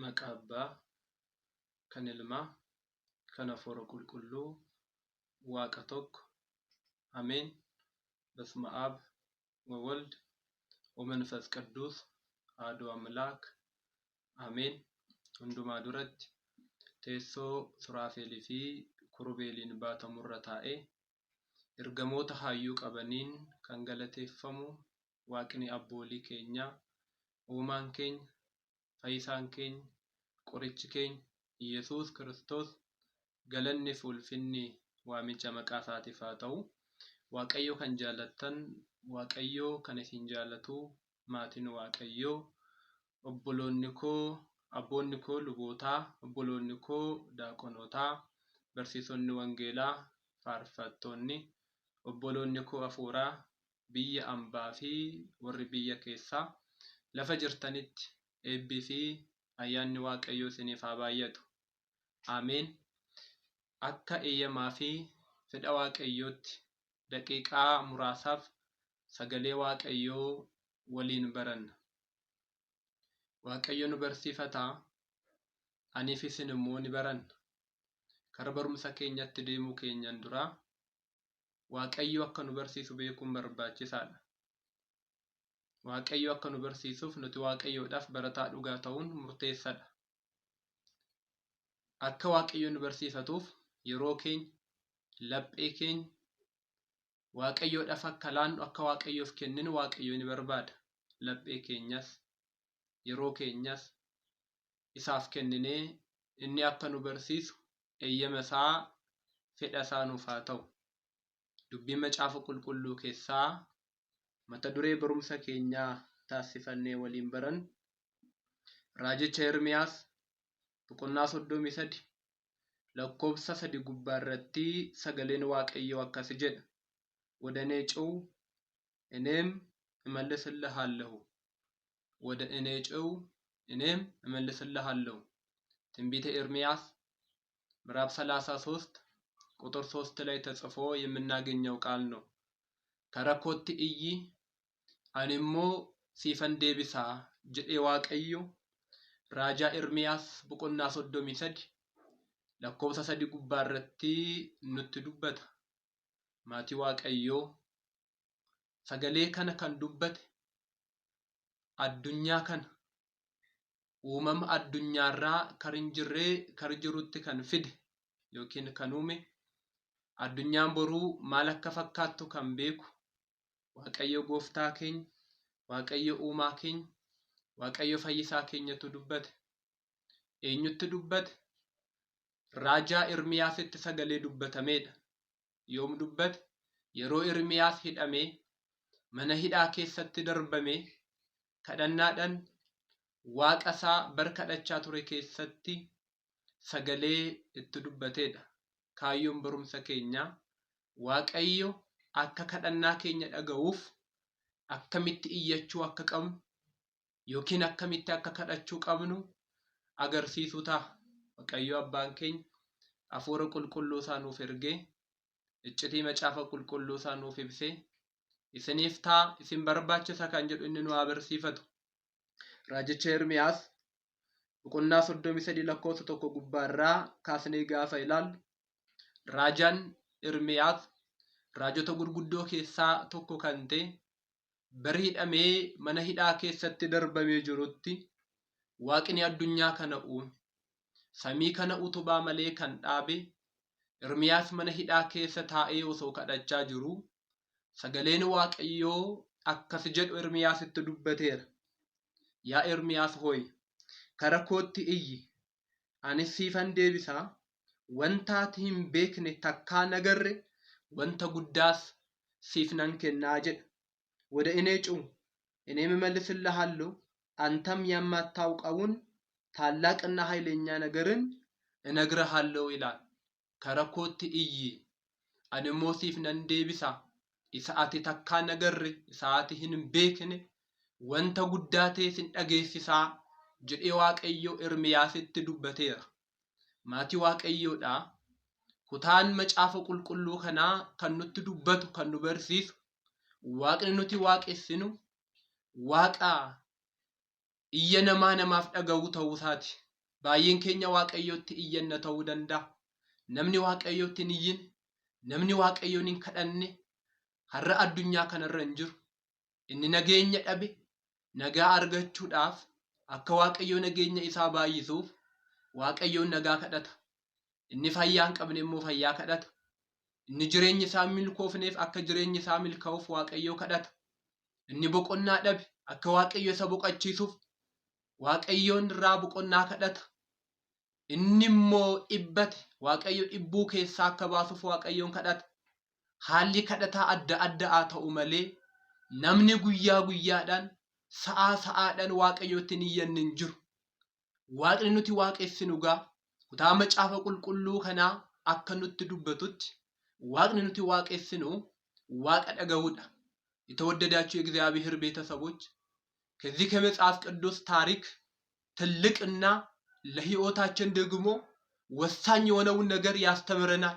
Maqaa Abbaa, kan Ilmaa, kan Hafuura Qulqulluu, Waaqa tokko, Ameen. በስመ አብ ወወልድ ወመንፈስ ቅዱስ አሐዱ አምላክ Ameen. Hundumaa duratti teessoo Suraafeelii fi Kurubeeliin baatamurra taa'ee ergamoota hayyuu qabaniin kan galateeffamu Waaqni abboolii keenyaa, uumaan keenya, fayyisaan keenya, qorichi keenya, Iyyasuus Kiristoos galanni fi ulfinni waamicha maqaa isaatiif haa ta'u. Waaqayyo kan jaalattan, Waaqayyo kan isin jaallatu, maatiin Waaqayyoo, obboloonni koo, abboonni koo lubootaa, obboloonni koo daaqonotaa, barsiisonni wangeelaa, faarfattoonni, obboloonni koo hafuuraa, biyya ambaa fi warri biyya keessaa lafa jirtanitti eebbii fi ayyaanni Waaqayyoo isiniif haa baay'atu. Ameen. Akka eeyyamaa fi fedha Waaqayyootti daqiiqaa muraasaaf sagalee Waaqayyoo waliin baranna. Waaqayyo nu barsiifataa, aniif isin immoo ni baranna. Kara barumsa keenyatti deemuu keenyan duraa Waaqayyo akka nu barsiisu beekuun barbaachisaadha. Waaqayyo akka nu barsiisuuf nuti Waaqayyoodhaaf barataa dhugaa ta'uun murteessaadha. Akka Waaqayyo nu barsiifatuuf yeroo keenya, laphee keenya Waaqayyoodhaaf akka laannu akka Waaqayyoof kenninu Waaqayyo ni barbaada. Laphee keenyas, yeroo keenyas isaaf kenninee inni akka nu barsiisu eeyyama isaa fedha isaa nuuf haa ta'u. Dubbii macaafa qulqulluu keessaa mata duree barumsa keenyaa taasifannee waliin barannu Raajicha Ermiyaas boqonnaa 33 lakkoofsa 3 gubbaa irratti sagaleen Waaqayyoo akkas jedha. ወደ እኔ ጩኽ እኔም እመልስልሃለሁ። ወደ እኔ ጩኽ እኔም እመልስልሃለሁ። ትንቢተ ኤርምያስ ምዕራፍ 33 ቁጥር 3 ላይ ተጽፎ የምናገኘው ቃል ነው። Kara kootti iyyi ani immoo siifan deebisaa jedhee Waaqayyo raajaa Ermiyaas boqonnaa 33 lakkoofsa 3 gubbaa irratti nutti dubbata. Maatii Waaqayyoo sagalee kana kan dubbate addunyaa kana uumama addunyaarraa kar hin jirree kar jirutti kan fide yookiin kan uume addunyaan boruu maal akka fakkaattu kan beeku Waaqayyo gooftaa keenya, Waaqayyo uumaa keenya, Waaqayyo fayyisaa keenyatu dubbate. Eenyutti dubbate? Raajaa Ermiyaasitti sagalee dubbatameedha. Yoom dubbate? Yeroo Ermiyaas hidhamee mana hidhaa keessatti darbamee kadhannaadhaan Waaqa isaa bar kadhachaa ture keessatti sagalee itti dubbateedha. Kaayyoon barumsa keenyaa Waaqayyo akka kadhannaa keenya dhaga'uuf akkamitti iyyachuu akka qabnu yookiin akkamitti akka kadhachuu qabnu agarsiisuu ta'a. Waaqayyo abbaan keenya hafuura qulqulluu isaa nuuf ergee iccitii macaafa qulqulluu isaa nuuf ibsee isiniif ta'a isin barbaachisa kan jedhu inni nu haa barsiifatu. Raajicha Ermiyaas boqonnaa 33 lakkoofsa 1 gubbaarraa kaasnee gaafa ilaallu raajaan Ermiyaas raajota gurguddoo keessaa tokko kan ta'e bara hidhamee mana hidhaa keessatti darbamee jirutti Waaqni addunyaa kana uume samii kana utubaa malee kan dhaabe Ermiyaas mana hidhaa keessa taa'ee osoo kadhachaa jiruu sagaleen Waaqayyoo akkas jedhu Ermiyaasitti dubbateera. Yaa Ermiyaas hooyi, kara kootti iyyi, anis siifan deebisaa, wanta ati hin beekne takkaa nagarre wanta guddaas siif nan kennaa jedha. ወደ እኔ ጩኽ እኔም እመልስልሃለሁ፣ አንተም የማታውቀውን ታላቅና ኃይለኛ ነገርን እነግርሃለሁ ይላል። Kara kootti iyyi, ani immoo siif nan deebisa, isa ati takkaa nagarre, isa ati hin beekne, wanta guddaa ta'e sin dhageessisaa jedhee Waaqayyo Ermiyaasitti dubbateera. Maatii Waaqayyoodha. Kutaan macaafa qulqulluu kanaa kan nutti dubbatu, kan nu barsiisu, Waaqni nuti waaqessinu Waaqa iyya namaa namaaf dhaga'u ta'uu isaati. Baay'een keenya Waaqayyootti iyyanna ta'uu danda'a. Namni Waaqayyootti hin iyyine, namni Waaqayyoon hin kadhanne har'a addunyaa kanarra hin jiru. Inni nageenya dhabe nagaa argachuudhaaf akka Waaqayyo nageenya isaa baay'isuuf Waaqayyoon nagaa kadhata. Inni fayyaa hin qabne immoo fayyaa kadhata. Inni jireenyi isaa hin milkoofneef akka jireenyi isaa milkaa'uuf Waaqayyoo kadhata. Inni boqonnaa dhabe akka Waaqayyo isa boqachiisuuf Waaqayyoon irraa boqonnaa kadhata. Inni immoo dhibbate Waaqayyo dhibbuu keessaa akka baasuuf Waaqayyoon kadhata. Haalli kadhataa adda adda haa ta'u malee namni guyyaa guyyaadhaan sa'aa sa'aadhaan Waaqayyootti hin iyyanne hin jiru. Waaqni nuti waaqessinu gaa kutaa macaafa qulqulluu kanaa akka nutti dubbatutti Waaqni nuti waaqessinu Waaqa dhaga'uudha. የተወደዳችሁ የእግዚአብሔር ቤተሰቦች ከዚህ ከመጽሐፍ ቅዱስ ታሪክ ትልቅና ለሕይወታችን ደግሞ ወሳኝ የሆነውን ነገር ያስተምረናል።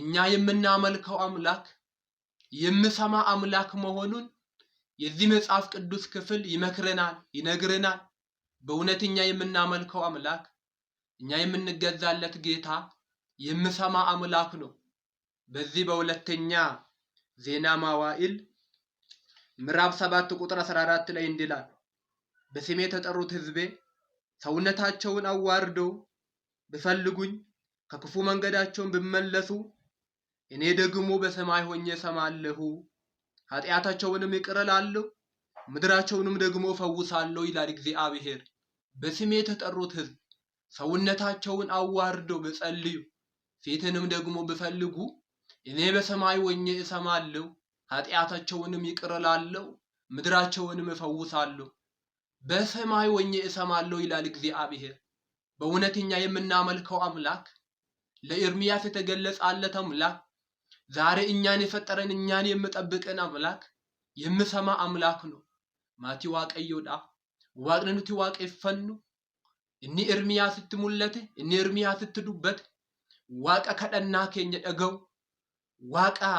እኛ የምናመልከው አምላክ የሚሰማ አምላክ መሆኑን የዚህ መጽሐፍ ቅዱስ ክፍል ይመክረናል፣ ይነግረናል። በእውነት እኛ የምናመልከው አምላክ እኛ የምንገዛለት ጌታ የሚሰማ አምላክ ነው። በዚህ በሁለተኛ ዜና መዋዕል ምዕራፍ 7 ቁጥር 14 ላይ እንዲህ ይላል፣ በስሜ የተጠሩት ሕዝቤ ሰውነታቸውን አዋርደው ቢፈልጉኝ ከክፉ መንገዳቸውን ቢመለሱ እኔ ደግሞ በሰማይ ሆኜ እሰማለሁ፣ ኃጢአታቸውንም ይቅር እላለሁ፣ ምድራቸውንም ደግሞ እፈውሳለሁ ይላል እግዚአብሔር። በስሜ የተጠሩት ሕዝብ ሰውነታቸውን አዋርደው ቢጸልዩ ፊትንም ደግሞ ቢፈልጉ እኔ በሰማይ ሆኜ እሰማለሁ፣ ኃጢአታቸውንም ይቅር እላለሁ፣ ምድራቸውንም እፈውሳለሁ። በሰማይ ሆኜ እሰማለሁ ይላል እግዚአብሔር። በእውነት እኛ የምናመልከው አምላክ ለኤርምያስ የተገለጸለት አምላክ ዛሬ እኛን የፈጠረን እኛን የሚጠብቀን አምላክ የሚሰማ አምላክ ነው። Maatii Waaqayyoodha. Waaqni nuti waaqeffannu inni Ermiyaasitti mul'ate, inni Ermiyaasitti dubbate, Waaqa kadhannaa keenya dhaga'u, Waaqa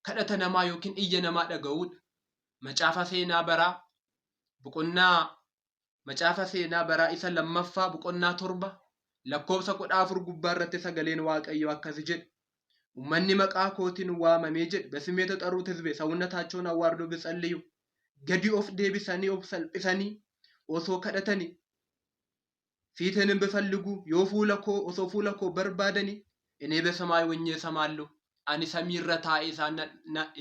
kadhata namaa yookiin iyya namaa dhaga'uudha. Macaafa seenaa baraa boqonnaa macaafa seenaa baraa isa lammaffaa boqonnaa 7 lakkoofsa 14 gubbaa irratti sagaleen Waaqayyoo akkas jedhe. Uummanni maqaa kootiin waamamee jedhe በስሜ የተጠሩት ሕዝቤ ሰውነታቸውን አዋርደው ቢጸልዩ gadi of deebisanii of salphisanii osoo kadhatanii ፊትህንም ቢፈልጉ yoo fuula koo osoo fuula koo barbaadanii እኔ በሰማይ ሆኜ እሰማለሁ ani samiirra taa'ee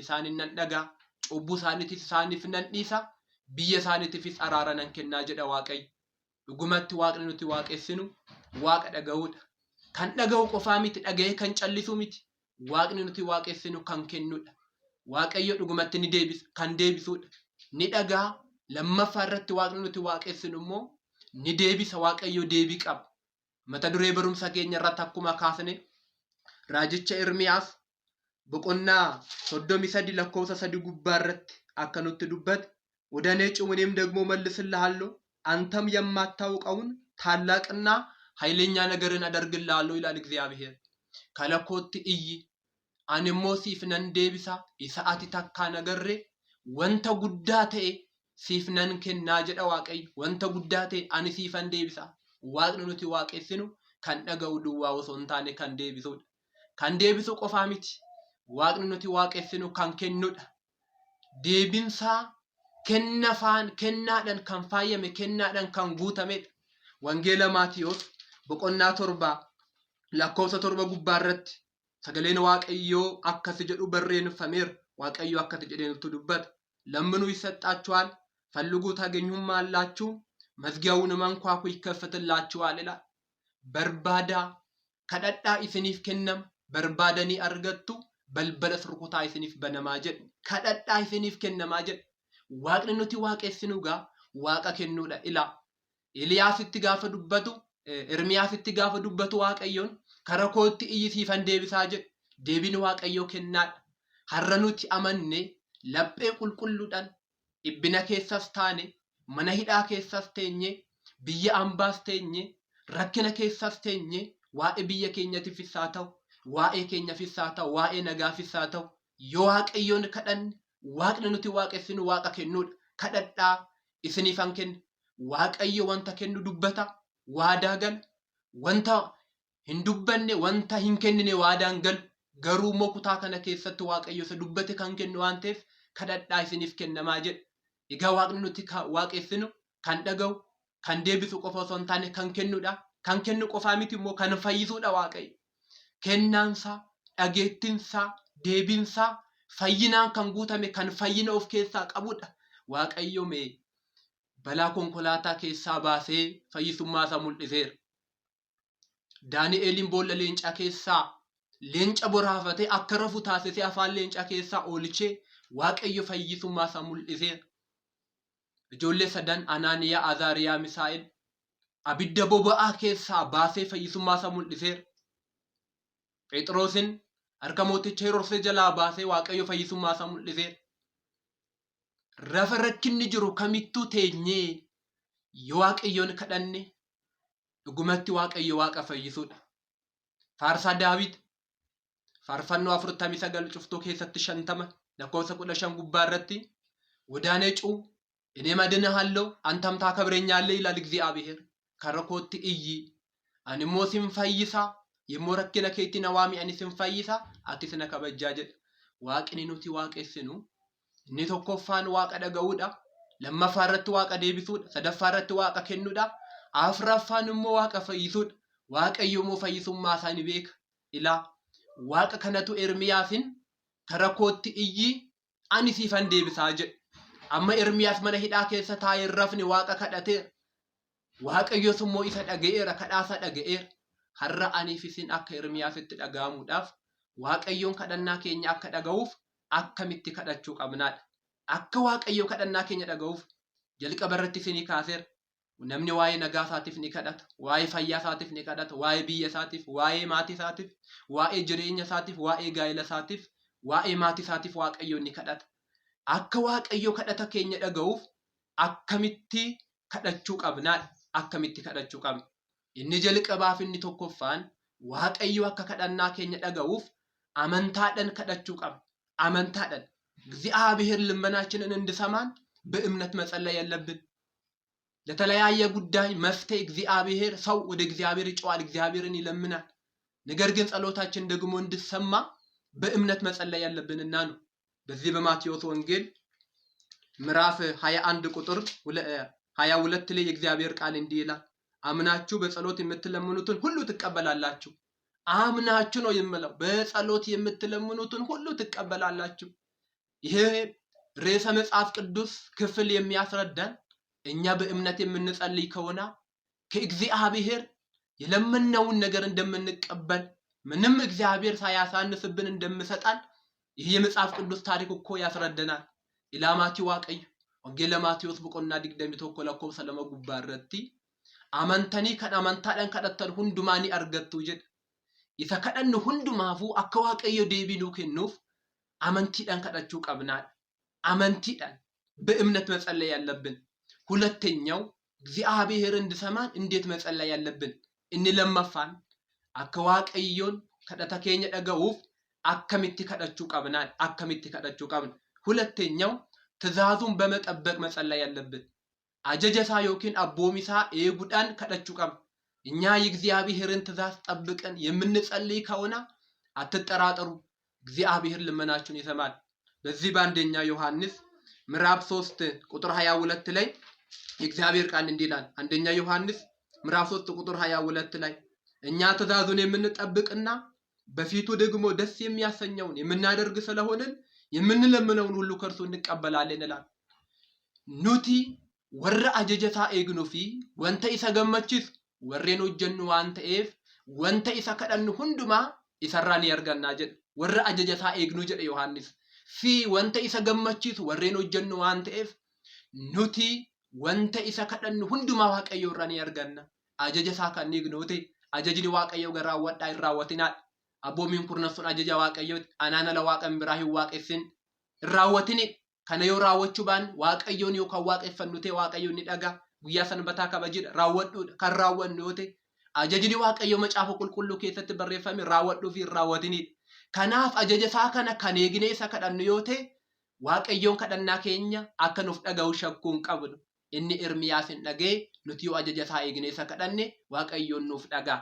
isaanin nan dhaga'a cubbuu isaaniitiif isaaniif nan dhiisa biyya isaaniitiifis araara nan kennaa jedha Waaqayyo. Dhugumatti Waaqni nuti waaqessinu Waaqa dhaga'uudha. Kan dhaga'u qofaa miti, dhaga'ee kan callisu miti. Waaqni nuti waaqessinu kan kennudha. Waaqayyo dhugumatti ni deebisa, kan deebisuudha. Ni dhaga'a. Lammaffaa irratti Waaqni nuti waaqessinu immoo ni deebisa. Waaqayyo deebii qaba. Mata duree barumsa keenya irratti akkuma kaasne raajicha Ermiyaas boqonnaa 33 lakkoofsa 3 gubbaa irratti akka nutti dubbate ወደ እኔ ጩኽ እኔም ደግሞ እመልስልሃለሁ አንተም የማታውቀውን ታላቅና ኃይለኛ ነገርን አደርግልሃለሁ ይላል እግዚአብሔር። Kara kootti iyyi ani immoo siif nan deebisa isa ati takkaa hin agarre wanta guddaa ta'e siif nan kennaa jedha Waaqayyo. Wanta guddaa ta'e ani siifan deebisa. Waaqni nuti waaqessinu kan dhaga'u duwwaa osoo hin taane kan deebisudha. Kan deebisu qofaa miti. Waaqni nuti waaqessinu kan kennudha. Deebinsaa kenna faan kennaadhaan kan faayame kennaadhaan kan guutamedha. Wangeela Maatiyoos boqonnaa 7 lakkoofsa 7 gubbaa irratti sagaleen Waaqayyoo akkas jedhu barreeffameera. Waaqayyo akkas jedhee nutti dubbata. ለምኑ ይሰጣችኋል፣ ፈልጉ ታገኙማላችሁ፣ መዝጊያውንም አንኳኩ ይከፈትላችኋል ይላል። Barbaadaa kadhadhaa isiniif kennama, barbaadanii argattu, balbala rukutaa isiniif banamaa jedha. Kadhadhaa isiniif kennamaa jedha. Waaqni nuti waaqessinu gaa Waaqa kennuudha. Ilaa Eeliyaasitti gaafa dubbatu, Ermiyaasitti gaafa dubbatu Waaqayyoon kara kootti iyyi siifan deebisaa jedhe. Deebiin Waaqayyoo kennaadha. Har'a nuti amanne laphee qulqulluudhaan dhibbina keessas taane, mana hidhaa keessas teenye, biyya ambaas teenye, rakkina keessas teenye, waa'ee biyya keenyatiifis haa ta'u, waa'ee keenyaafis haa ta'u, waa'ee nagaafis haa ta'u, yoo Waaqayyoon kadhanne Waaqni nuti waaqessinu Waaqa kennuudha. Kadhadhaa isiniifan kenna. Waaqayyo wanta kennu dubbata. waadaa gala. Wanta hin dubbanne, wanta hin kennine waadaan galu. Garuu immoo kutaa kana keessatti Waaqayyo isa dubbate kan kennu waan ta'eef kadhadhaa isiniif kennamaa jedha. Egaa Waaqni nuti waaqessinu kan dhaga'u, kan deebisu qofa osoo hin taane kan kennudha. Kan kennu qofaa miti immoo kan fayyisuudha Waaqayyo. Kennaansaa, dhageettinsaa, deebinsaa fayyinaan kan guutame kan fayyina of keessaa qabudha. Waaqayyo mee balaa konkolaataa keessaa baasee fayyisummaa isaa mul'iseera. Daani'eeliin boolla leencaa keessaa leenca boraafatee akka rafu taasisee afaan leencaa keessaa oolchee Waaqayyo fayyisummaa isaa mul'iseera. Ijoollee sadan Anaaniyaa, Azaariyaa, Misaa'el abidda boba'aa keessaa baasee fayyisummaa isaa mul'iseera. Phexrosin harka mooticha Herodsee jalaa baasee Waaqayyo fayyisummaa isaa mul'iseera. Rafa rakkinni jiru kamittuu teenyee yoo Waaqayyoon kadhanne dhugumatti Waaqayyo Waaqa fayyisuudha. Faarsaa Daawit faarfannoo 49 cuftuu keessatti 50 lakkoofsa 15 gubbaa irratti ወደ እኔ ጩህ እኔም አድንሃለሁ አንተም ታከብረኛለህ ይላል እግዚአብሔር። Kara kootti iyyi ani immoo sin fayyisa yommuu rakkina keetti na waami ani sin fayyisa atis na kabajjaa jedha. Waaqni nuti waaqessinu inni tokkoffaan Waaqa dhaga'uudha. Lammaffaa irratti Waaqa deebisuudha. Sadaffaa irratti Waaqa kennuudha. Afuraffaan immoo Waaqa fayyisuudha. Waaqayyo immoo fayyisummaa isaa ni beeka. Ilaa Waaqa kanatu Ermiyaasin kara kootti iyyi ani siifan deebisaa jedhe. Amma Ermiyaas mana hidhaa keessa taa'ee rafne Waaqa kadhateera. Waaqayyos immoo isa dhaga'eera, kadhaasa dhaga'eera. Har'a aniif isin akka Ermiyaasitti dhaga'amuudhaaf Waaqayyoon kadhannaa keenya akka dhaga'uuf akkamitti kadhachuu qabnaadha. Akka Waaqayyo kadhannaa keenya dhaga'uuf jalqaba irratti isinii kaaseera. Namni waa'ee nagaa isaatiif ni kadhata, waa'ee fayyaa isaatiif ni kadhata, waa'ee biyya isaatiif, waa'ee maatii isaatiif, waa'ee jireenya isaatiif, waa'ee gaa'ela isaatiif, waa'ee maatii isaatiif Waaqayyoon ni kadhata. Akka Waaqayyo kadhata keenya dhaga'uuf akkamitti kadhachuu qabnaadha. Akkamitti kadhachuu qabna? Inni jalqabaaf inni tokkoffaan Waaqayyo akka kadhannaa keenya dhaga'uuf amantaadhaan kadhachuu qabna. Amantaadhaan. እግዚአብሔር ልመናችንን እንዲሰማን በእምነት መጸለይ ያለብን። ለተለያየ ጉዳይ መፍትሄ እግዚአብሔር ሰው ወደ እግዚአብሔር ይጮሃል፣ እግዚአብሔርን ይለምናል። ነገር ግን ጸሎታችን ደግሞ እንዲሰማ በእምነት መጸለይ ያለብንና ነው። በዚህ በማቴዎስ ወንጌል ምዕራፍ 21 ቁጥር 22 ላይ የእግዚአብሔር ቃል እንዲህ ይላል፣ አምናችሁ በጸሎት የምትለምኑትን ሁሉ ትቀበላላችሁ። አምናችሁ ነው የምለው፣ በጸሎት የምትለምኑትን ሁሉ ትቀበላላችሁ። ይሄ ርዕሰ መጽሐፍ ቅዱስ ክፍል የሚያስረዳን እኛ በእምነት የምንጸልይ ከሆነ ከእግዚአብሔር የለመነውን ነገር እንደምንቀበል ምንም እግዚአብሔር ሳያሳንስብን እንደምሰጣን ይህ የመጽሐፍ ቅዱስ ታሪክ እኮ ያስረዳናል። Ilaa maatii Waaqayyo Wangeela Maatiyos boqonnaa 21 lakkoofsa 2 gubbaa irratti amantanii kan amantaadhaan kadhattan hundumaa ni argattu jedha. Isa kadhannu hundumaafuu akka Waaqayyo deebii nuu kennuuf amantiidhaan kadhachuu qabnaadha. Amantiidhaan በእምነት መጸለይ ያለብን። ሁለተኛው እግዚአብሔር እንዲሰማን እንዴት መጸለይ ያለብን? Inni lammaffaan akka Waaqayyoon kadhata keenya dhaga'uuf akkamitti kadhachuu qabnaadha. Akkamitti kadhachuu qabna? ሁለተኛው ትእዛዙን በመጠበቅ መጸለይ ያለብን። Ajaja isaa yookiin abboommii isaa eeguudhaan kadhachuu qabna። እኛ የእግዚአብሔርን ትእዛዝ ጠብቀን የምንጸልይ ከሆነ አትጠራጠሩ፣ እግዚአብሔር ልመናችሁን ይሰማል። በዚህ በአንደኛ ዮሐንስ ምዕራፍ 3 ቁጥር 22 ላይ የእግዚአብሔር ቃል እንዲህ ይላል። አንደኛ ዮሐንስ ምዕራፍ 3 ቁጥር 22 ላይ እኛ ትእዛዙን የምንጠብቅና በፊቱ ደግሞ ደስ የሚያሰኘውን የምናደርግ ስለሆንን የምንለምነውን ሁሉ ከእርሱ እንቀበላለን ይላል። Nuti warra ajaja isaa eegnuu fi wanta isa gammachiisu warreen hojjennu waan ta'eef wanta isa kadhannu hundumaa isarraa ni argannaa jedha. Warra ajaja isaa eegnu jedhe Yohaannis. Fi wanta isa gammachiisu warreen hojjennu waan ta'eef nuti wanta isa kadhannu hundumaa Waaqayyo irraa ni arganna. Ajaja isaa kan eegnu yoo ta'e ajajni Waaqayyoo gara raawwadhaa hin raawwatinaadha. Abboommiin kurnan sun ajaja Waaqayyooti. Anaan ala waaqa biraa hin waaqessin. Hin raawwatini. Kana yoo raawwachuu baanne Waaqayyoon yoo kan waaqeffannu ta'e Waaqayyoon ni dhagaa. Guyyaa sanbataa kabajidha. Raawwadhuudha. Kan raawwannu yoo ta'e ajajni Waaqayyoo macaafa qulqulluu keessatti barreeffame raawwadhuu fi hin raawwatinidha. Kanaaf ajaja isaa kana kan eegnee isa kadhannu yoo ta'e Waaqayyoon kadhannaa keenya akka nuuf dhaga'u shakkuu hin qabnu. Inni Ermiyaas hin dhaga'e Nuti yoo ajaja isaa eegnee isa kadhanne Waaqayyoon nuuf dhaga'a.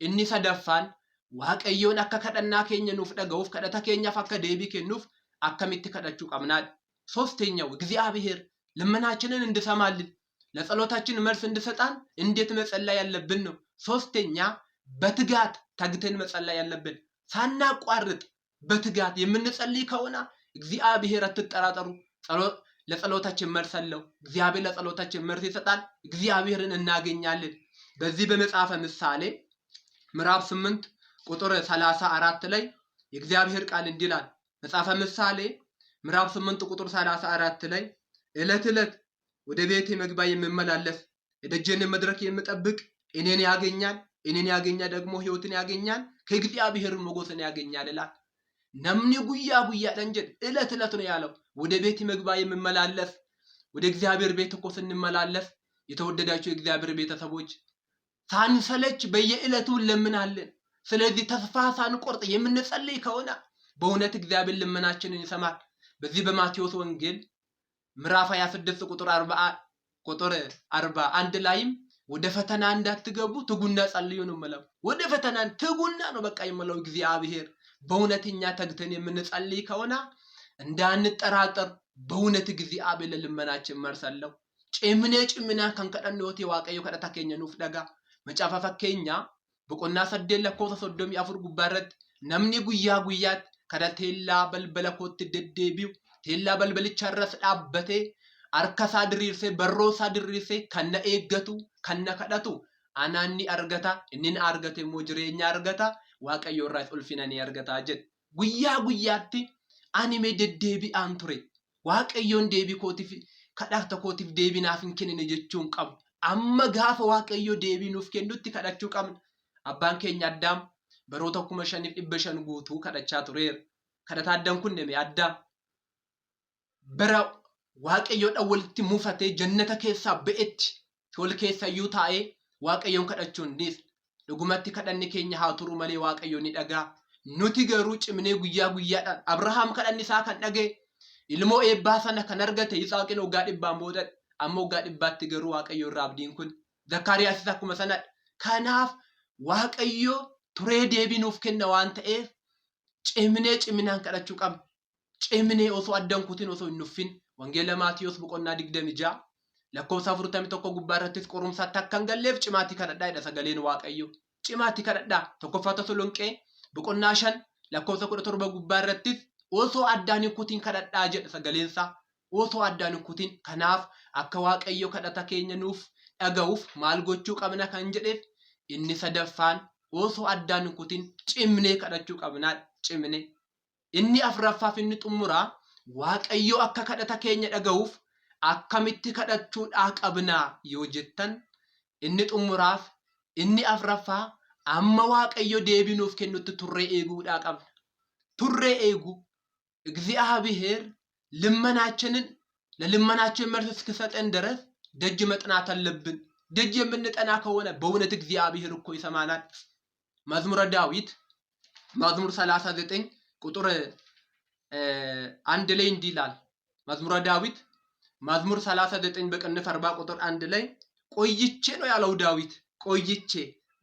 Inni sadaffaan Waaqayyoon akka kadhannaa keenya nuuf dhaga'uuf kadhata keenyaaf akka deebii kennuuf akkamitti kadhachuu qabnaadha. ሶስተኛው እግዚአብሔር ልመናችንን እንዲሰማልን ለጸሎታችን መልስ እንዲሰጣን እንዴት መጸለይ ያለብን ነው። ሶስተኛ በትጋት ተግተን መጸለይ ያለብን ሳናቋርጥ በትጋት የምንጸልይ ከሆነ እግዚአብሔር አትጠራጠሩ፣ ለጸሎታችን መልስ አለው። እግዚአብሔር ለጸሎታችን መልስ ይሰጣል። እግዚአብሔርን እናገኛለን። በዚህ በመጽሐፈ ምሳሌ ምዕራፍ 8 ቁጥር 34 ላይ የእግዚአብሔር ቃል እንዲህ ይላል። መጽሐፈ ምሳሌ ምዕራፍ 8 ቁጥር 34 ላይ ዕለት ዕለት ወደ ቤቴ መግቢያ የምመላለስ የደጄን መድረክ የምጠብቅ እኔን ያገኛል፣ እኔን ያገኘ ደግሞ ሕይወትን ያገኛል፣ ከእግዚአብሔር ሞገስን ያገኛል ይላል። Namni guyyaa guyyaadhaan jedhe ዕለት ዕለት ነው ያለው። ወደ ቤት መግቢያ የምመላለስ ወደ እግዚአብሔር ቤት እኮ ስንመላለስ የተወደዳቸው የእግዚአብሔር ቤተሰቦች ሳንሰለች በየዕለቱ እንለምናለን። ስለዚህ ተስፋ ሳንቆርጥ የምንጸልይ ከሆነ በእውነት እግዚአብሔር ልመናችንን ይሰማል። በዚህ በማቴዎስ ወንጌል ምዕራፍ 26 ቁጥር 40 ቁጥር 41 ላይም ወደ ፈተና እንዳትገቡ ትጉና ጸልዩ ነው የምለው። ወደ ፈተና ትጉና ነው በቃ የምለው እግዚአብሔር። በእውነተኛ ተግተን የምንጸልይ ከሆነ እንዳንጠራጠር በእውነት እግዚአብሔር ለልመናችን መልስ አለው። Cimnee ciminaan kan kadhannu yoo ta'e Waaqayyo kadhata keenya nuuf dhaga'a. Macaafa fakkeenyaa boqonnaa 8 lakkoofsa 34 gubbaa irratti namni guyyaa guyyaatti kada teellaa balbala kootti deddeebi'u teellaa balbalicha irras dhaabbatee harka isaa diriirsee barroo isaa diriirsee kan na eeggatu kan na kadhatu anaan ni argata inni na argate immoo jireenya argata Waaqayyo irraas ulfina ni argata jedhe. Guyyaa guyyaatti ani mee deddeebi'aan ture Waaqayyoon deebii kootiif kadhata kootiif deebii naaf hin kennine jechuun qabu. Amma gaafa Waaqayyo deebii nuuf kennutti kadhachuu qabna. Abbaan keenya Addaam baroota 5500 guutuu kadhachaa tureera. Kadhata addaan kun neme Addaam bara Waaqayyoodhaan walitti mufatee jannata keessaa ba'etti wal keessa iyyuu taa'ee Waaqayyoon kadhachuu hin dhiisne. Dhugumatti kadhanni keenya haa turu malee Waaqayyo ni dhaga'a. Nuti garuu cimnee guyyaa guyyaadhaan Abrahaam kadhanni isaa kan dhaga'e ilmoo eebbaa sana kan argate Yisaaqin waggaa dhibbaan boodadha. Amma waggaa dhibbaatti garuu Waaqayyo irraa abdiin kun Zakkaariyaasis akkuma sanadha. Kanaaf Waaqayyo turee deebii nuuf kenna waan ta'eef cimnee ciminaan kadhachuu qabna. Cimnee osoo addan kutin osoo hin nuffin Wangeela Maatiyos boqonnaa 26 lakkoofsa 41 gubbaa irrattis qorumsaatti akka hin galleef cimaatii kadhadhaa jedha sagaleen Waaqayyo. Cimaatii kadhadhaa tokkoffaa Tasalonqee boqonnaa 5 lakkoofsa 17 gubbaa irrattis osoo addaan hin kutin kadhadhaa jedha sagaleensaa. Osoo addaan hin kutin kanaaf akka Waaqayyo kadhata keenya nuuf dhaga'uuf maal gochuu qabna kan jedheef inni sadaffaan osoo addaan hin kutin cimnee kadhachuu qabnaa cimnee. Inni afuraffaaf inni xumuraa Waaqayyo akka kadhata keenya dhaga'uuf akkamitti kadhachuudhaa qabnaa yoo jettan inni xumuraaf inni afuraffaa amma Waaqayyo deebii nuuf kennutti turree eeguudhaa qabna. Turree eeguu እግዚአብሔር ልመናችንን ለልመናችን መልስ እስኪሰጠን ድረስ ደጅ መጥናት አለብን። ደጅ የምንጠና ከሆነ በእውነት እግዚአብሔር እኮ ይሰማናል። መዝሙረ ዳዊት መዝሙር 39 ቁጥር 1 ላይ እንዲህ ይላል። መዝሙረ ዳዊት መዝሙር 39 በቅንፍ 40 ቁጥር 1 ላይ ቆይቼ ነው ያለው ዳዊት። ቆይቼ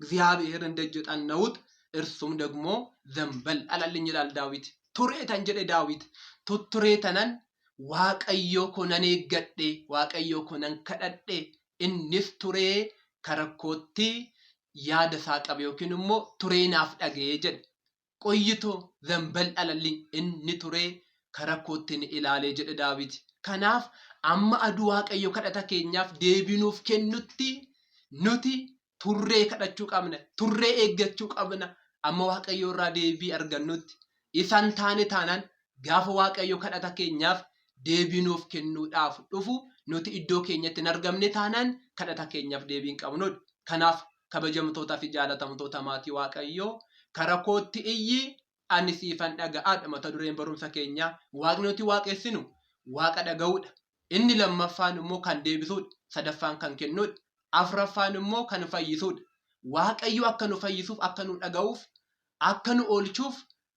እግዚአብሔርን ደጅ ጠናሁት እርሱም ደግሞ ዘንበል አላለኝ ይላል ዳዊት። Tureetan jedhe Daawit. Tutturee tanan Waaqayyo koo nan eeggadhe, Waaqayyo koo nan kadhadhe, innis turee kara kootti yaada isaa qabe yookiin immoo turee naaf dhaga'ee jedhe. ቆይቶ ዘንበል አለልኝ inni turee kara kootti ni ilaalee jedhe Daawit. Kanaaf amma aduu Waaqayyo kadhata keenyaaf deebii nuuf kennutti nuti turree kadhachuu qabna, turree eeggachuu qabna. Amma Waaqayyo irraa deebii argannutti. Isan taane taanaan gaafa Waaqayyo kadhata keenyaaf deebii nuuf kennuudhaaf dhufu nuti iddoo keenyatti hin argamne taanaan kadhata keenyaaf deebii hin qabnudha. Kanaaf kabajamtootaa fi jaalatamtoota maatii Waaqayyoo kara kootti iyyi ani siifan dhaga'aadha mata dureen barumsa keenyaa. Waaqni nuti waaqessinu Waaqa dhaga'uudha. Inni lammaffaan immoo kan deebisuudha. Sadaffaan kan kennuudha. Afuraffaan immoo kan fayyisuudha. Waaqayyo akka nu fayyisuuf, akka nu dhaga'uuf, akka nu oolchuuf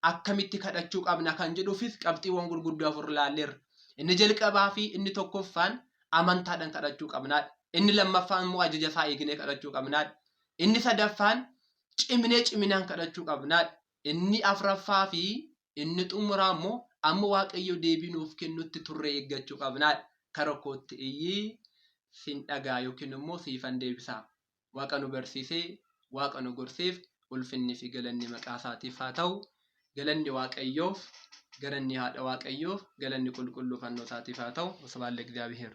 akkamitti kadhachuu qabna kan jedhuufis qabxiiwwan gurguddoo afur ilaalleerra. Inni jalqabaa fi inni tokkoffaan amantaadhaan kadhachuu qabnaadha. Inni lammaffaan immoo ajaja isaa eegnee kadhachuu qabnaadha. Inni sadaffaan cimnee ciminaan kadhachuu qabnaadha. Inni afraffaa fi inni xumuraa immoo amma Waaqayyo deebii nuuf kennutti turree eeggachuu qabnaadha. Kara kootti iyyii sin dhagaa yookiin immoo siifan deebisaa. Waaqa nu barsiisee, Waaqa nu gorseef ulfinni fi galanni maqaa isaatiif haa ta'u. Galanni Waaqayyoof, galanni haadha Waaqayyoof, galanni qulqulluu fannoo isaatiif haa ta'u. Wasbaat le'igzaabiheer.